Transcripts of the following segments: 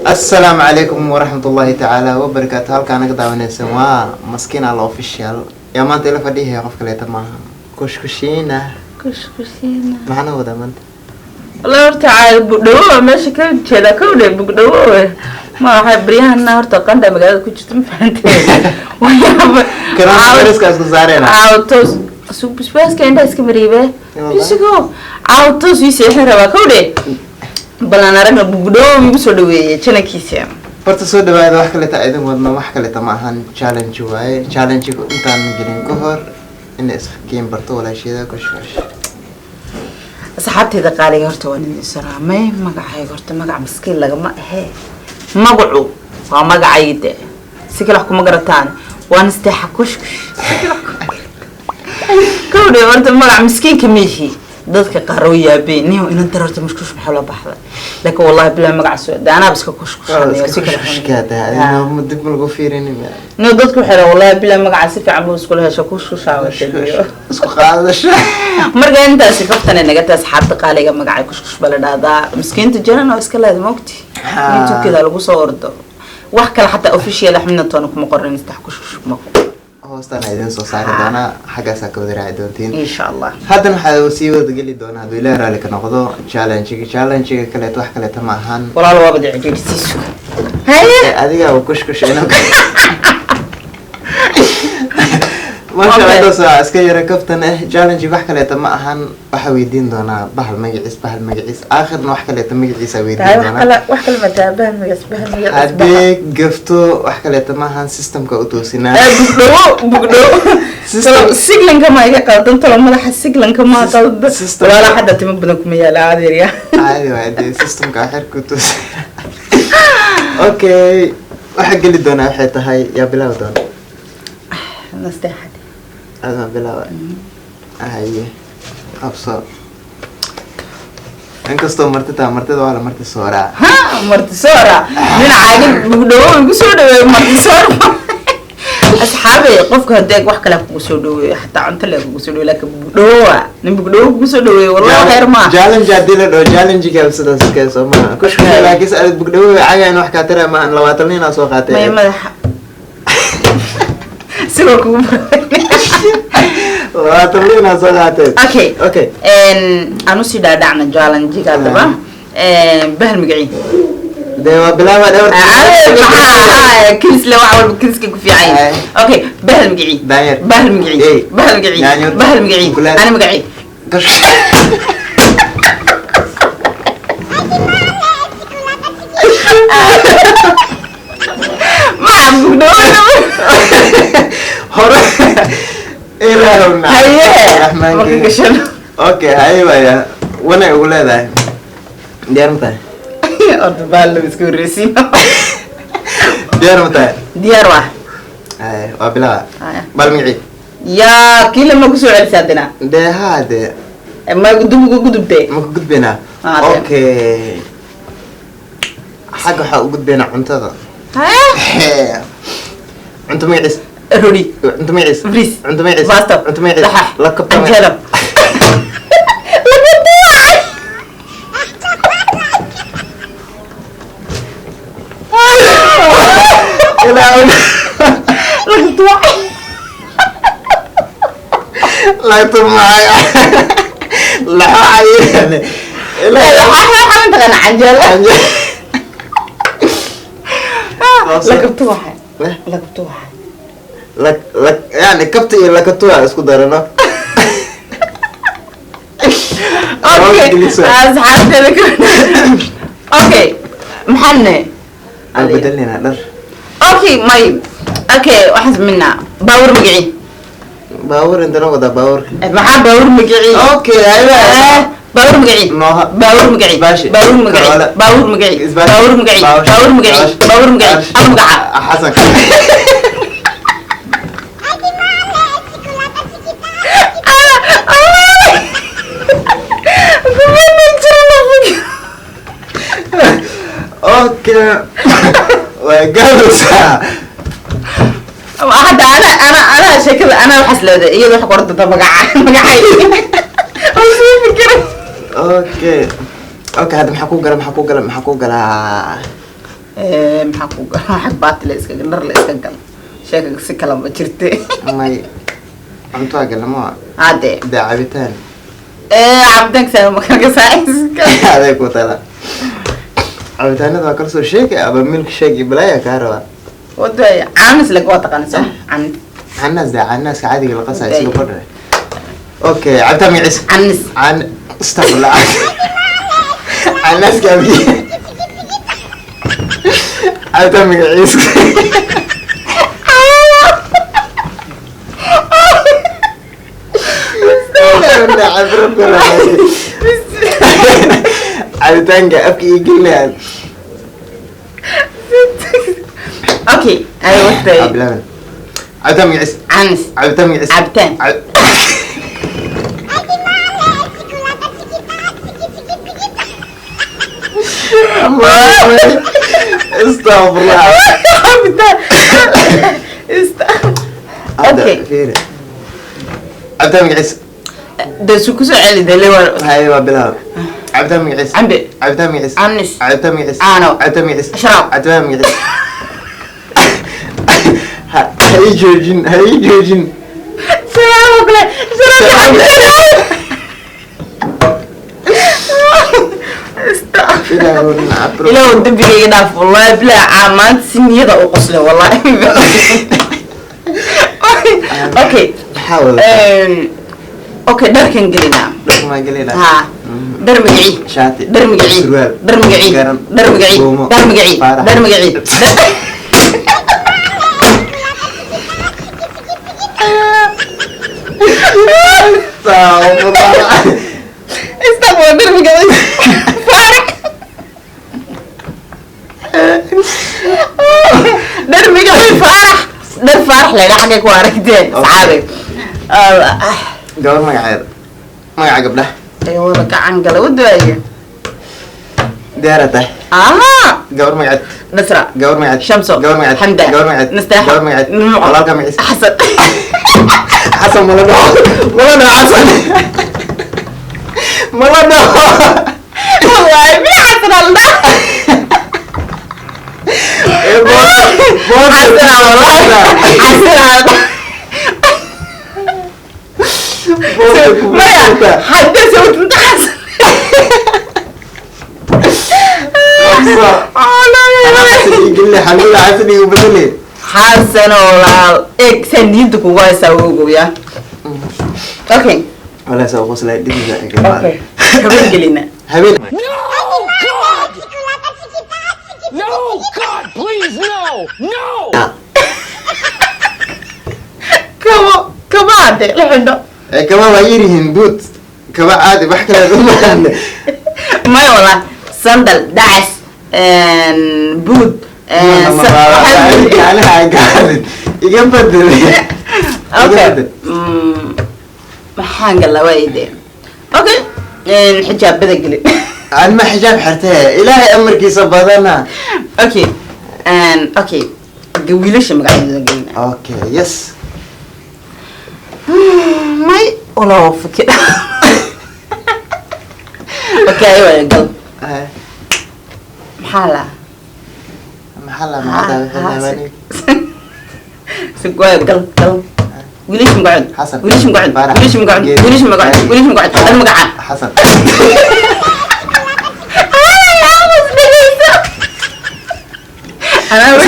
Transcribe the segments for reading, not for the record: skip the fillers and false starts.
Asalaamu calaykum waraxmat ullaahi tacaala wabarakaatu. Halkaa naga daawanaysan waa Maskiin Alla Official. Yaa maanta ila fadhihaya? Qof kaleeta maaha, Kushkushiina. Kushkushiina. Maxaana wadaa maanta? Wallahi horta caadi bugdhawo meesha ka jeeda kawdhe bugdhawo ma waxay baryahana horta qandha magaalada ku jirta, ma fahanteen? Waxyaaba Coronaviruska isku saareyna. Caawa toos sug basbaaska indhaha iska mariibe. Wallahi. Bisigo caawa toos ii seexin rabaa kawdhe, balan aragna bugdhawo igu soo dhaweeyey janankiisa. Horta soo dhawaada. Wax kaleeta idin wadno, wax kaleeta ma ahan, challenge waaye. Challenge intaan gelin ka hor ina iskakiin barto walaasheeda Kushkush. Asxaabteyda qaaliga, horta waan idin salaamay. Magacayga horta magac maskiin lagama ahe, magacu waa magacayde, si kale wax kuma garataan, waan isteexa Kushkush. Si kale wax kuma garataan. Kowdhe horta magac miskiinka miihi, dadka qaar oo yaabeen niyo inanta horta mushkush maxaa loo baxday, laakiin wallahi bilaa magaca soo de anaaba iska kushkushanayo si kale. Kushkushkaa tahay adina, dib ma lagu fiirinin. Niyo dadku waxay dhahaan, wallahi bilaa magaca si fiican buu iskula hesho kushkushaa. Isku qaadasho. Marka intaasi kaftane naga taas. Xaabta qaaliga, magacay Kushkush baa la dhahdaa, miskiinta janan oo iska leeda maogti. YouTube-keeda lagu soo ordo, wax kale xataa official axmedna toona kuma qoran, istax Kushkush kuma qoran. Hoostaan idin soo saari doonaa, xaggaasaa ka wada raaci doontiin. Insha Allah. Haddana waxaa sii wada geli doonaa, hadduu Ilaah raali ka noqdo, challenge-ga. Challenge-ga kaleeto wax kaleeta ma ahan. Walaal waaba cidhiidhi, sii suga haye. Ee, adiga waa Kushkush inuu masha Allah. Intaas waa iska yara kaftan eh. Challenge wax kaleeta ma ahan, waxaa weydiin doonaa bahal magaciis, bahal magaciis, aakhirna wax kaleeta magaciisa weydiin tahay wax doonaa. Kale wax kale mataa, bahal magac, bahal magac. Haddii gafto, wax kaleeta ma ahan, systemka u toosinaa. Bugdhawo bugdhawo. Siglanka ma iga qaldan talo, madaxa siglanka ma qaldan. Walaala xataa timo badan kuma yaala adeerya. Caadi waay dee, systemka xirku toosin. Okay, waxaa geli doonaa waxay tahay, yaa bilaabi doona? Nasteexad. Adama bilaaba, haye qabso. Inkastoo martida, martida waa la marti sooraa. Ha, martisoora dhinacaaga bugdhawo igu soo dhaweeyo martisoor. Asxaabey, qofka haddii wax kale kugu soo dhaweeyo, xataa cunto le kugu soo dhaweeyo, laakiin bugdhawowa nin bugdhawo kugu soo dhaweeyo, wallahi khayr maaha. Challenge haddii la dhaho, challenge-ga sidaas iska soo maaha Kushka, laakiin se aad bugdhawo caga in wax kaa tara maahan, 20 nin aa soo qaatay. May madaxa sigoo kugu 20 nin aa soo qaatay. Okay. Okay. Aan usii dhaadhacna challenge-ga haddaba. Bahal magacii. Dee waa bilaaba dhowr. Maxaa kilisle, wax walba kiliska ku fiican yahay. Okay, bahal magacii. Daanyeer. Bahal magacii. Ey. Bahal magacii. Yaanyo. Bahal magacii. Ukulaal. Ani magacii. Kushkush. Maca bugdhawo. Hore ilaahuna. Haye. Raxmaanka. Marka gashan. Okay, haye waaya, wanay ugu leedahay, diyaar ma tahay? Horta bahal lama iska horreysiin. Diyaar ma tahay? Diyaar waa. Haye, waa bilaaba. Haya. Bal magacii. Yaa kiila ma kusoo celisa haddana? Dee haa dee. Ma gudub gudubtee? Ma ku gudbaynaa? Ah, dee. Okay, xagga waxaa u gudbaynaa cuntada. Haye. Cunto magaciis. Rodi. Cunto magaciis. Bariis. Cunto magaciis. Baasto. Cunto magaciis. Laxax. La kabta. Canjeero. Laga. Ilaa Laga. Lagta maay laxo. Ilaa Laxax waxaa mataqaana canjeelo. Lakabtu waxay. Lakabtu waxay. Lak lak yani kabta iyo lakatuwa isku darano. Okay, asxaabteeda ka okay, maxaane? Aan bedelnayna dhar. Okay, may okay, waxaan sameynaa baawur magicii. Baawur inta noo wadaa baawur? Maxaa baawur magicii? Okay, aywa. Baawur magicii. Nooha. Baawur magicii. Isbaashi. Baawur magicii. Karoole. Baawur magicii. Isbaashi. Baawur magicii. Baawshi. Baawur magicii. Baashi. Baawur magicii. Baashi. Ama magaca. Xasan. Okay, way gaadaysaa. Hadda ana sheekada ana waxaas leedahay, iyada wax qoran doonta magaca magacay oo sii fikiray. Okay, hadda maxaa ku gala, maxaa ku gala, maxaa ku galaa? Maxaa ku gala? Xag baati la iska dhar la iska gal, sheeka si kale ma jirte. May, cunto waa gala ma? Hade. Dee cabitaan. Cabitaanka saa ma kala kasaaciska. Aday ku tala, cabitaanada waa kala soo sheegay aba milk shake iyo balaaya kaa rabaa. Wadaya caanis laga waa taqaana soo canis. Canaas, dee canaaska caadiga la qasayo sida badhare. Okay, cabitaan magaciis? Canis. Can, astagfirullah, canaaska abi cabitaan magaciis. Cabitaanka afka ii gelinayaan. Okay, ay wadaya. Bilaaban, cabitaan magaciis? Canis. Cabitaan magaciis? Cabitaan. Astagfirullah. Cabitaan. Hadda Okay. fiiri, cabitaan magaciis? De su kusoo celi dele waa. Haye, waa bilaab. Cabitaan magaciis? Cambe. Cabitaan magaciis? Canis. Cabitaan magaciis? Caano. Cabitaan magaciis? Sharaab. Cabitaan magaciis? Ha ha ii joojin, ha ii joojin. Sharaab oo kale, sharaab. Ilaahu nacabro. Ilaahu dembigayga dhaaf, wallahi bilaa maanta si niyada u qoslay, wallahi. Okay. Maxaa wada? Okay, dharkan gelinaa. Dhaqmaa gelina. Ha, dhar magacii? Shaati. Dhar magacii? Surwaal. Dhar magacii? Garan. Dhar magacii? Buumo. Dhar magacii? Faarax. Dhar magacii? Astagfirullah. Istaqwa, dhar magacii Faarax, dhar magacii Faarax, dhar Faarax leedha xaggay ku aragteen saxaabay? Gabar magaceeda, magaca gabdhaha. Ay wada gacan gala wadaaye. Diyaara tahay? Aha. Gabar magaceed? Nasra. Gabar magaceed? Shamso. Gabar magaceed? Xamda. Gabar magaceed? Nasteexa. Gabar magaceed? Nimco. Walaalka magaciis? Xasan. Xasan mala dhaho, mala dhaho Xasan, mala dhaho. Wallahi mi Xasan alda. Ee, boorta. Xasan wallahi Xasan alda. Boorta ku maya boorta. Hadda sawt inta Xasan. Xasan ii gelin, xalwada Xasan igu bedeli. Xasan walaal, eeg saa niyadda kugu haysaa wogow ya. Okay. Walahi saa qoslay dhibisa. Okay, habeen gelina. Habeen. No, God! No, God, please, no! No! Kabo, kabo hadde la xidho. Ee, kaba waa yirihiin, boot, kaba caadi, wax kale uma baahna. Maya wallah, sandal, dacas, boot. Aniga gaalin iga bedel, iga Okay. bedel. Maxaan galaa waa ide. Okay, xijaabada gelin. Aan ma xijaab xirtee, ilaahay amarkiisa badana. Okay, okay, wiilasha magacyadooda gelina. Okay, yes. May walaa fikir. Okay, waa gal. Maxaa la Maxaa la macdaa? Si waayo, gal gal wiilasha magacood. Xasan. Wiilasha magacood. Faarax. Wiilasha magacood. Geedi. Wiilasha magacood. Gaari. Wiilasha magacood, dhar magaca. Xasan. Ay, aamus, dhegeyso.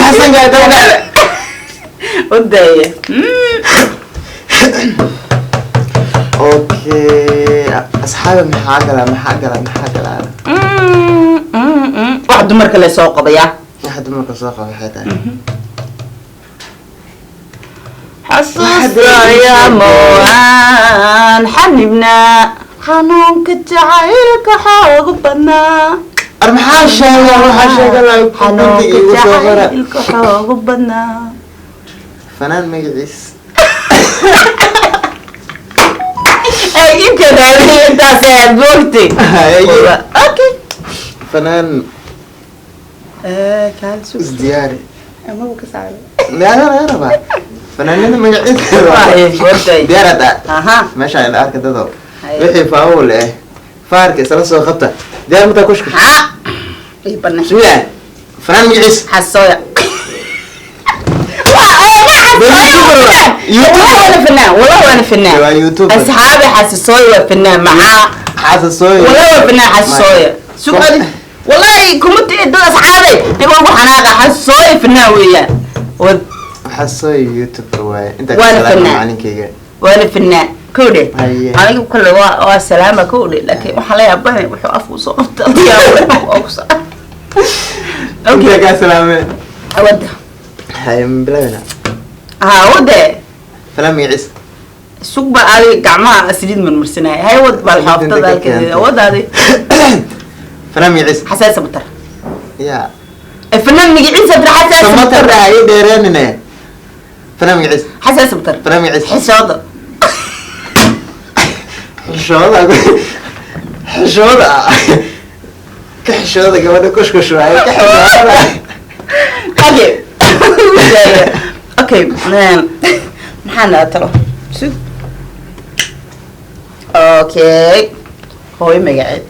Xasan gaa dawla. Wadaya. Okay asxaabi, maxaa galaa, maxaa galaa, maxaa galaa? Wax dumarka le soo qabaya. Waxa dumarka soo qaba waxay tahay Xasuustaya moaan xanibnaa xanuunka jacaylka xoog badnaa. Ar maxaa sheega, waxaa sheega la Xanuunka igu soo qora. jacaylka xoog badnaa. Fanaan magaciis? Ay inta raadiyay intaas ayaad moogtay. Haye. Okay. Fanaan. Kaalsu. Isdiyaari. Amaba ka saaro. Laga laga rabaa. Fanaanada magaciisa. Waaye, warday. Diyaarada. Aha. Meesha ila arka dado. Haye. Wixii faawul eh faarka isla soo qabta. Diyaar mata kushkush? Ha, ii banay. Bismillah, fanaan magaciisa. Xasooya. YouTuber. والله وانا فنان، والله وانا فنان. waa YouTuber. اصحابي حسسوي وفنان معاه. Xasasooy. والله وفنان حسسوي سؤال، والله كنت دول اصحابي يبغوا حناقه، حسسوي فنان وياه. Xasasooy YouTuber waaye inta ka Waana salaama fanaan. macalinkayga. وانا فنان كودي. Haye. aniga kale waa salaama kowdhe, laakiin waxaa la yaabanay wuxuu afku soo qabta. Inta Okay. kaa salaame. Wada. Haye, ma bilaabina? Ha, wade. Fanaan magaciisa. Sug ba, adi gacmaha saliid marmarsanaya. Hay, wad bal xaaftada halkeeda wadaadi. Fanaan magaciisa. Xasaasa batar. Ya. Fanaan magaciisa dir, xasaasa Samatar. batar. Ay dheereenine. Fanaan magaciisa. Xasaasa batar. Fanaan magaciisa. Xishooda. Xishooda, xishooda, ka xishooda gabadha kushkush waaye, ka xishooda. Okay, maxaa naa talo? Sug. Okay, hooyo magaceed.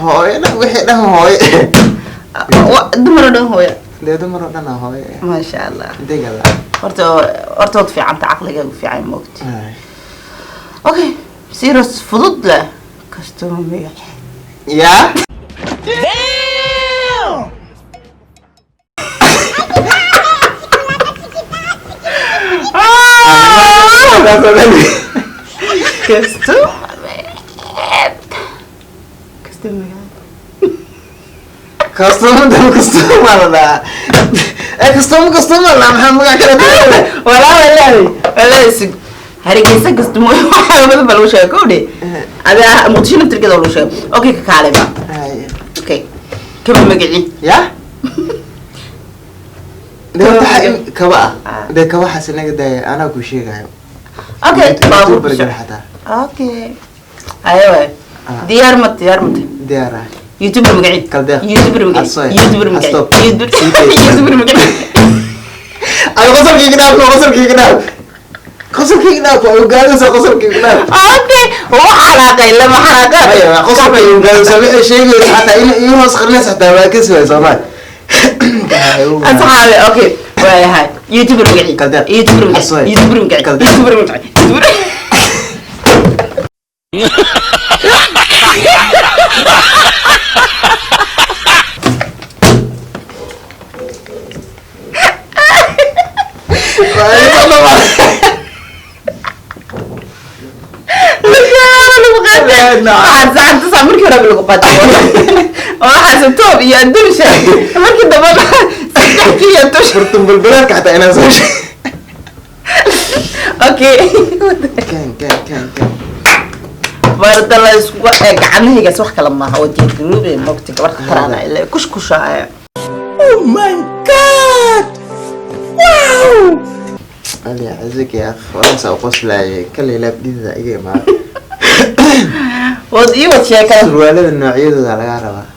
Hooyo dhan, wixii dhan hooyo. Dumar oo dhan hooyo. Dee dumar oo dhan aa hooyo. Maasha Allah. Intee gala? Horta waad fiicanta, caqligaagu fiican moogti. Okay, serious fudud leh kastoo magaceed. Yaa. Kastoo magaceed, kastoo magaceed. Kastuma dam, kastuma la dhahaa. Ee kastuma, kastuma la, maxaa magac kale tahay? Walaa walaahi walaahi, sug, Hargeysa kastumo waxaa badan baa lagu sheegay kowdhe. Ada Muqdisho naftirkeeda waa lagu sheegay. Okay, ka kaalay ba. Okay, kaba magaci. Ya, dee horta waxaa kaba ah dee kabaxaas inaga daaya, anaa ku sheegayo. Okay, baabuur. YouTuber gal xataa. Okay, ayo waay. Ah. Diyaar ma, diyaar mata? Diyaar ah. YouTuber magaci. Kaldeeq. YouTuber magaci. Asoy. YouTuber magaci. Astop. YouTuber CK. YouTuber magaci. Ay, qosolkayga dhaaf, qosolkayga dhaaf, qosolkayga dhaaf, waa ugaadaysaa, qosolkayga dhaaf. Okay, wuu xanaaqay, lama xanaaqay. Maya, qosolkayga ugaadaysaa, wixii sheegaysa xataa in ii hoos qarinaysa xataa waa ka siway Soomaali. Asxaabi, okay, waayahay, YouTuber magaci. Kaldeeq. YouTuber magaci. Asoy. YouTuber magaci. Kaldeeq. YouTuber magaci, YouTuber. Waxaan saacad markii hore lagu qatay waxaas toob iyo adduunsha, markii dambe saddex kiyo tush. Furtun bulbulaadka xataa inaan soo sheeg. Okay. Kan kan kan kan. Barda la isku gacmahaygaas wax kale maaha, oo diyaar garoobe mogta gabar khataraana ila kushkusha. Oh my God! Wow! Ali cizig ya akh, waan soo qoslaayay kale laabdida iga imaada. Wad ii wad sheekada. Surwaalada noocyadooda lagaa rabaa.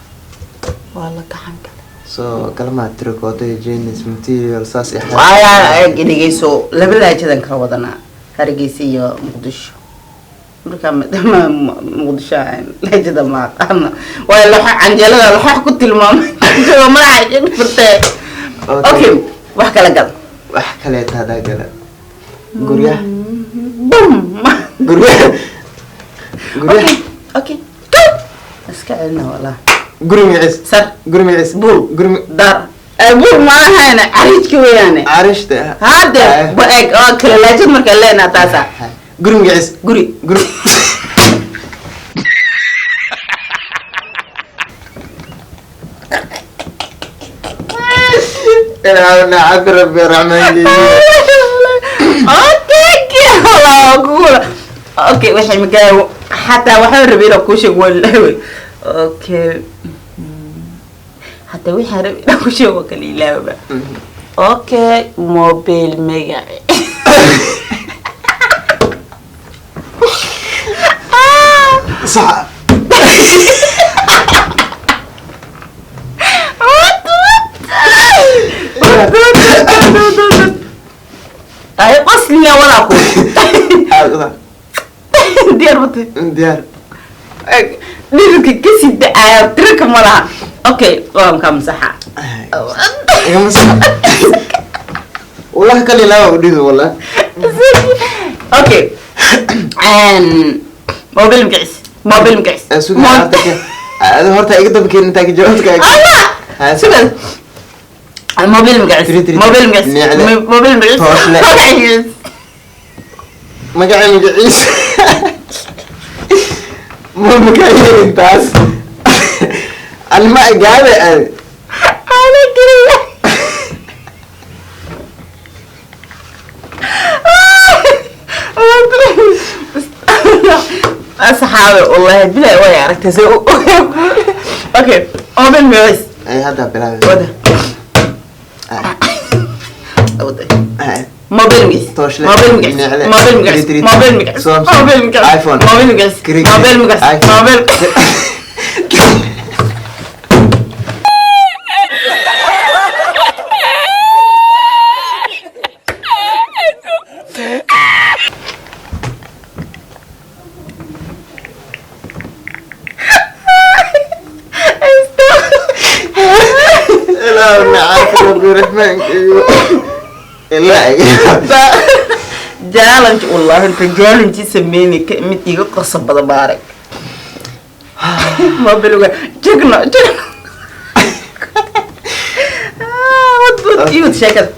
Waa la gacan kale. Soo kalmaa trikoota iyo jeans material saas iyo. Waayaa, dhegeyso, laba laajadan kala wadanaa, Hargeysa iyo Muqdisho. Marka maadaama Muqdisho ahayn, laajada ma aqaana, waayo laxa canjeelada laxoox ku tilmaamay jooga madaxa iga furtee. Okay, wax kala gal. Wax kaleeta hadaa gala, guryaha. Bum. Guryaha, guryaha. Okay, iska celina wallah. Guri magaciis. Sar. Guri magaciis. Buul. Guri dar. Buul ma ahayna, cariijka weeyaane. Carishta. Hade ba eg oo kala laajad markaan leenaha taasa. Guri magaciis. Guri. Guri. Ilaahu cabdi rabbi raxmaan. Okay, kula. Okay, waxay magaa xataa waxaan rabay inaan kuu sheego, waan ilaaway. Okay, hataa waxaan rabay inaan kuu sheego waa kala ilaawaba. Okay, mobile magaci. Sax. Qoslina wadaa ku. Aad uda. Diyaar batay? Diyaar. Dhididka kasii da-aaya tiraka ma laha. Okay, waan kaa masaxa. Igama sax wallahi, kali laa u dhido wallah. Okay, mobile magaciis, mobile magaciis. Suga horta, iga daba keen intaa ka jawaabta. Allah, suga, mobile magaciis. Tiri, tiri, mobile magaciis. Nicle. Mobile magaciis. Toosle. Magaciis. Magaca magaciis ma makaa taas ani ma gaade ani. Ana geliya. Asxaabe, wallahi bilaa way aragtay. So okay, mobile magaciis. Ay, hadda bilaabay. Wada wada. Mobile magaciis. Tooshle. Mobile magaciis. Nicle. Mobile magaciis. Tiri, tiri, mobile magaciis. Samsung. Mobile magaciis. iPhone. Mobile magaciis. Kiri, kiri. Mobile magaciis. iPhone. Mobile. Ilaahu nacaaf rabbi raxmaanka ilaa. Challenge, wallahi inta challenge sameynay ka mid iga qosob badan baarak mobilga jigno jigno wad wad iwad sheekada.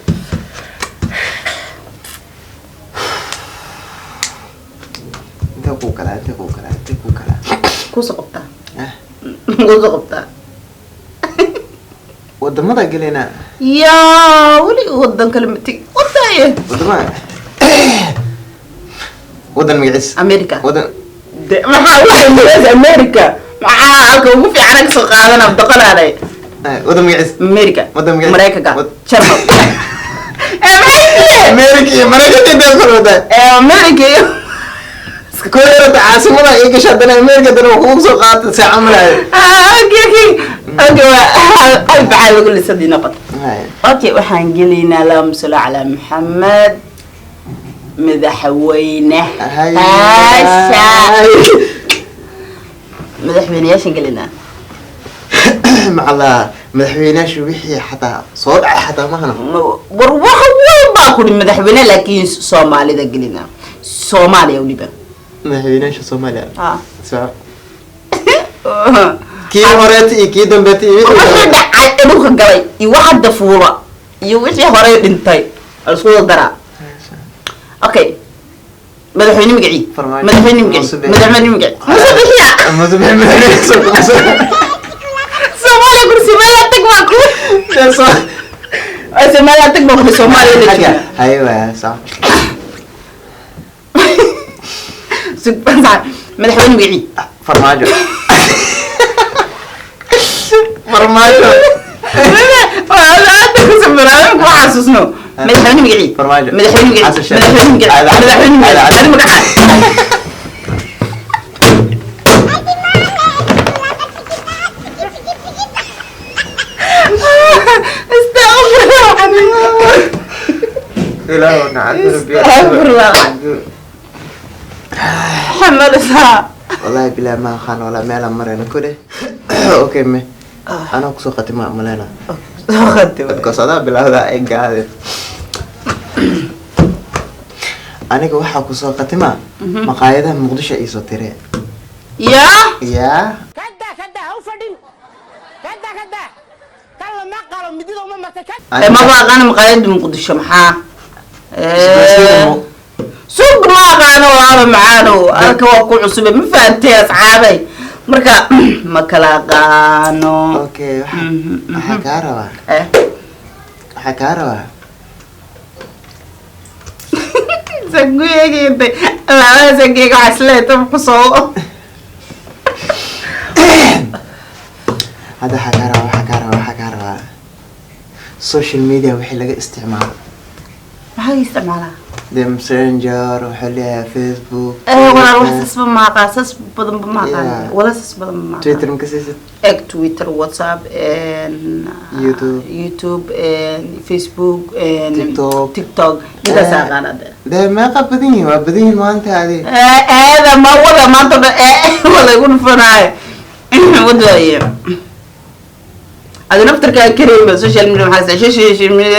Intee kuu kalaa, intee kuu kalaa, intee kuu kalaa? Kusoo qabtaa. Ah. Kusoo qabtaa. Wadamada gelaynaa. Yaa weli wadan kale ma tegi wadaye. Wadamada, wadan magaciis. America. Wadan. Maxaa ugu America? Maxaa halka ugu fiican kasoo qaadana doqonaanay? Wadan magaciis. America. Wadan magaciis. Maraykanka. Jarmal. America iyo Maraykanka intee kala wadaa? America iyo Koo yarata caasimada ii gasha, haddana America haddana waa kugu soo qaata see camalayo. Okay, waa hal baxaa lagu lisadii noqot. Okay, waxaan gelaynaa, allahuma salli calaa Maxamed, madaxweyne haasha madaxweyneyaashan gelaynaa. Macalaa madaxweynayaasha wixii xataa soo dhacay xataa mahana. War wax walbaa kuri madaxweyne, laakiin Soomaalida gelinaa, Soomaaliya weliba. Madaxweynayaasha Soomaaliya. Ah. Soo kii horeeta iyo kii dambeeta iyo wixii wixii dhacay ee dhulka galay iyo wax hadda fuula iyo wixii horey dhintay waa isku wada daraa. Okay, madaxweyne magacii. Farmaajo. Madaxweyne magacii. Muuse Bixi. Madaxweyne magacii Muuse Bixiya. Muuse Bixi madaxweyne. Soomaaliya kursi meel tag baa ku Soomaaliya tag baa ku Soomaaliya la jooga. Haye, waa sax. Madaxweyne magacii. Farmaajo, Farmaajo. Kuma xasuusno madaxweyne magacii. Farmaajo. Madaxweyne magacii. Xasan Sheikh. Madaxweyne magacii. Aadan Cabdi. Madaxweyne magacii. Aadan Cabdi. Adi magaca. Astagfirullah. Ilaahu nacam rabbi. Astagfirullah. Xamalsaa. Wallahi bilaa ma aqaan walaa meelaan marayna ku dheh. Okay, me anaa kusoo qatima maleyna. Soo qatay. Because adaa bilowda ay gaade. Aniga waxaa kusoo qatima maqaayadaha Muqdisho iisoo tire. Yaa. Yaa. Kada kada ha u fadhin, kada kada kan lama qalo, midida uma martay kad. Maba aqaano maqaayada Muqdisho maxaa. Isgoysyada Suuq ma aqaano walaalo macaano, halka waa ku cusube, ma fahantay asxaabay? Marka ma kala aqaano. Okay, waxaa kaa rabaa waxaa kaa rabaa Sanguyeegintay labada sangeega waxaa isleeyahay tan kusoo. Hadda waxaa kaa rabaa, waxaa kaa rabaa social media wixii laga isticmaalo. Maxaa laga isticmaalaa? De Messenger wuxuu leeyahay, Facebook. Walaal, wax sasba maaqaan, sas badanba maaqaan. Yeah. Wala sas badan ma maaqaan. Twitter ma ka siisid? Eg, Twitter, WhatsApp, YouTube. YouTube, Facebook, TikTok. TikTok, intaas aqaan hadda. Dee meeqa badan yihiin? Waa badan yihiin maanta adi. Eeda ma wada maanta dhan waa laygu dhufanaayo, wadaaye adi naftarkaa kareyba. Social media maxaa? Social media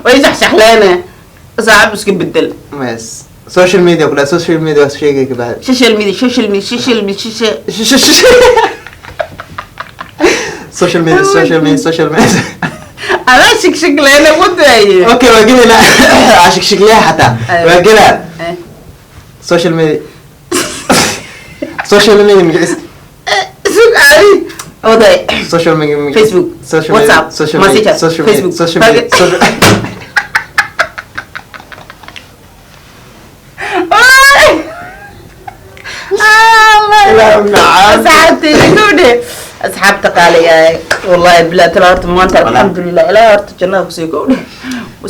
way saxsaxleene, saaxib, iska bedel. Mes social media kula, social media waa sheegay ka bacdi. Social media, social media, social media, social Social media, social media, social media. Adaa shigshigleene, wadaaye. Okay, waa gelinaa shigshigleya xataa waa gelaa. Social media, social media magaciis. Sug adi, wadaay. Social media magaciis. Facebook, Social media, WhatsApp, social media, Messenger, social media, Facebook. social media, social. Ilaa macaan. Asxaabtayda gabdhe, asxaabta qaaliga, wallahi bilaa tala, horta maanta alxamdulilah, ilaahay horta jannada kusii gabdhe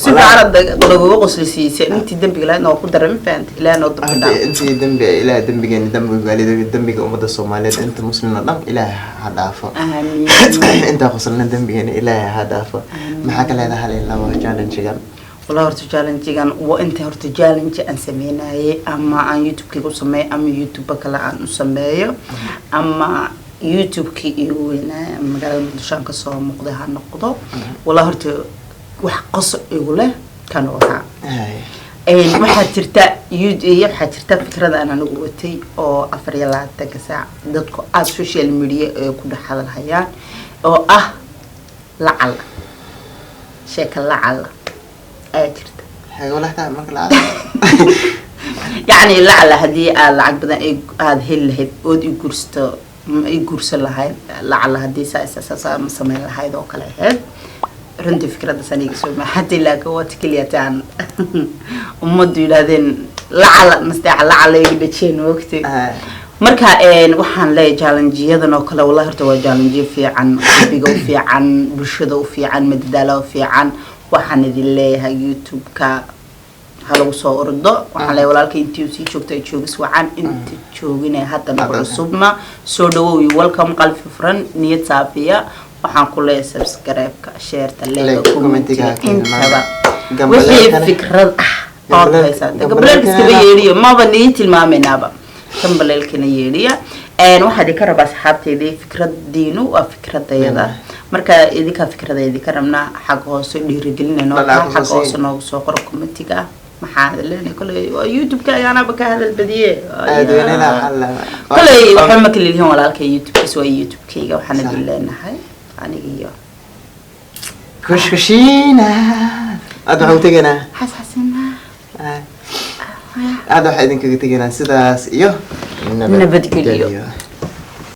si fiican laguga qoslisiisay. Intii dembiga lahayd noo ku daray, ma fahanta? Ilaahay noo dambi dhaaf. Intii dembi, ilaah dembigeeni, dembiga waalidka, dembiga ummadda Soomaaliyeed, inta muslimna dhan ilaahay ha dhaafo. Aamiin. Intaa qoslna dembigeeni ilaahay ha dhaafo. Maxaa ka leedahay hal iyo labo challenge-gan? Wallahi horta challenge-gan waa inta horta challenge aan sameynayay, ama aan YouTube-kayga u sameeyo, ama YouTube kale aan u sameeyo, ama YouTube-kii iigu weynaa magaalada Muqdisho aan kasoo muuqday ha noqdo, wallahi horta wax qosol igu leh kan ahaa. Waxaa jirta waxaa jirta fikrada aan anigu watay oo 24-ka saac dadku aada social media ay ku dhex hadalhayaan, oo ah lacala, sheeka lacala ayaa jirta. Xagee walaxtaa marka lacag? Yacni lacala haddii aad lacag badan ay aada heli lahayd ood i guursato, ma i guursan lahayd? Lacala haddii saa saa saa ma samayn lahayd oo kale ahayd. Runtii fikraddaas aniga soo maxatay, laakiin waa keliya taan ummaddu yidhaahdeen lacala nasteexa lacala iga dhajeen, wogtay. Marka waxaan leeyahay challenge-yadan oo kale, wallahi horta waa challenge fiican, qalbiga u fiican, bulshada u fiican, madadaala u fiican. Waxaan idin leeyahay YouTube-ka ha lagu soo ordo. Waxaan leeyahay walaalka intii uu sii joogto ay joogis wacan, inta joogina hadda nagu cusubna soo dhawow iyo welcome, qalbi furan, niyad saafiya. Waxaan ku leeyahay subscribe-ka, share-ta, like-ga, Like, comment-iga, comment-iga, intaba gambaleelkana. Wixii fikrad ah ood haysaa, gambaleelka iskaba yeedhiyo, maba nii tilmaamaynaaba, gambaleelkana yeedhiya. Waxaa idinka rabaa asxaabteydii, fikradiinu waa fikradayada. Marka idinkaa fikrada idinka rabnaa, xagga hoose dhiirigelinayno, Dhalaca xagga kusoo hoose noogu soo qoro comment-iga. Maxaa leenahay? Koley waa YouTube-ka ayaanaba ka hadal badiye. Aad weynena waxaa Koley waxba ma kala lihin walaalka, YouTube-kiis waa YouTube-kayga. Waxaan idin leenahay aniga iyo Kushkushiina aad waxaan u tegaynaa xasxasina. Aad waxaa idinkaga tegaynaa sidaas iyo Nabadgelyo.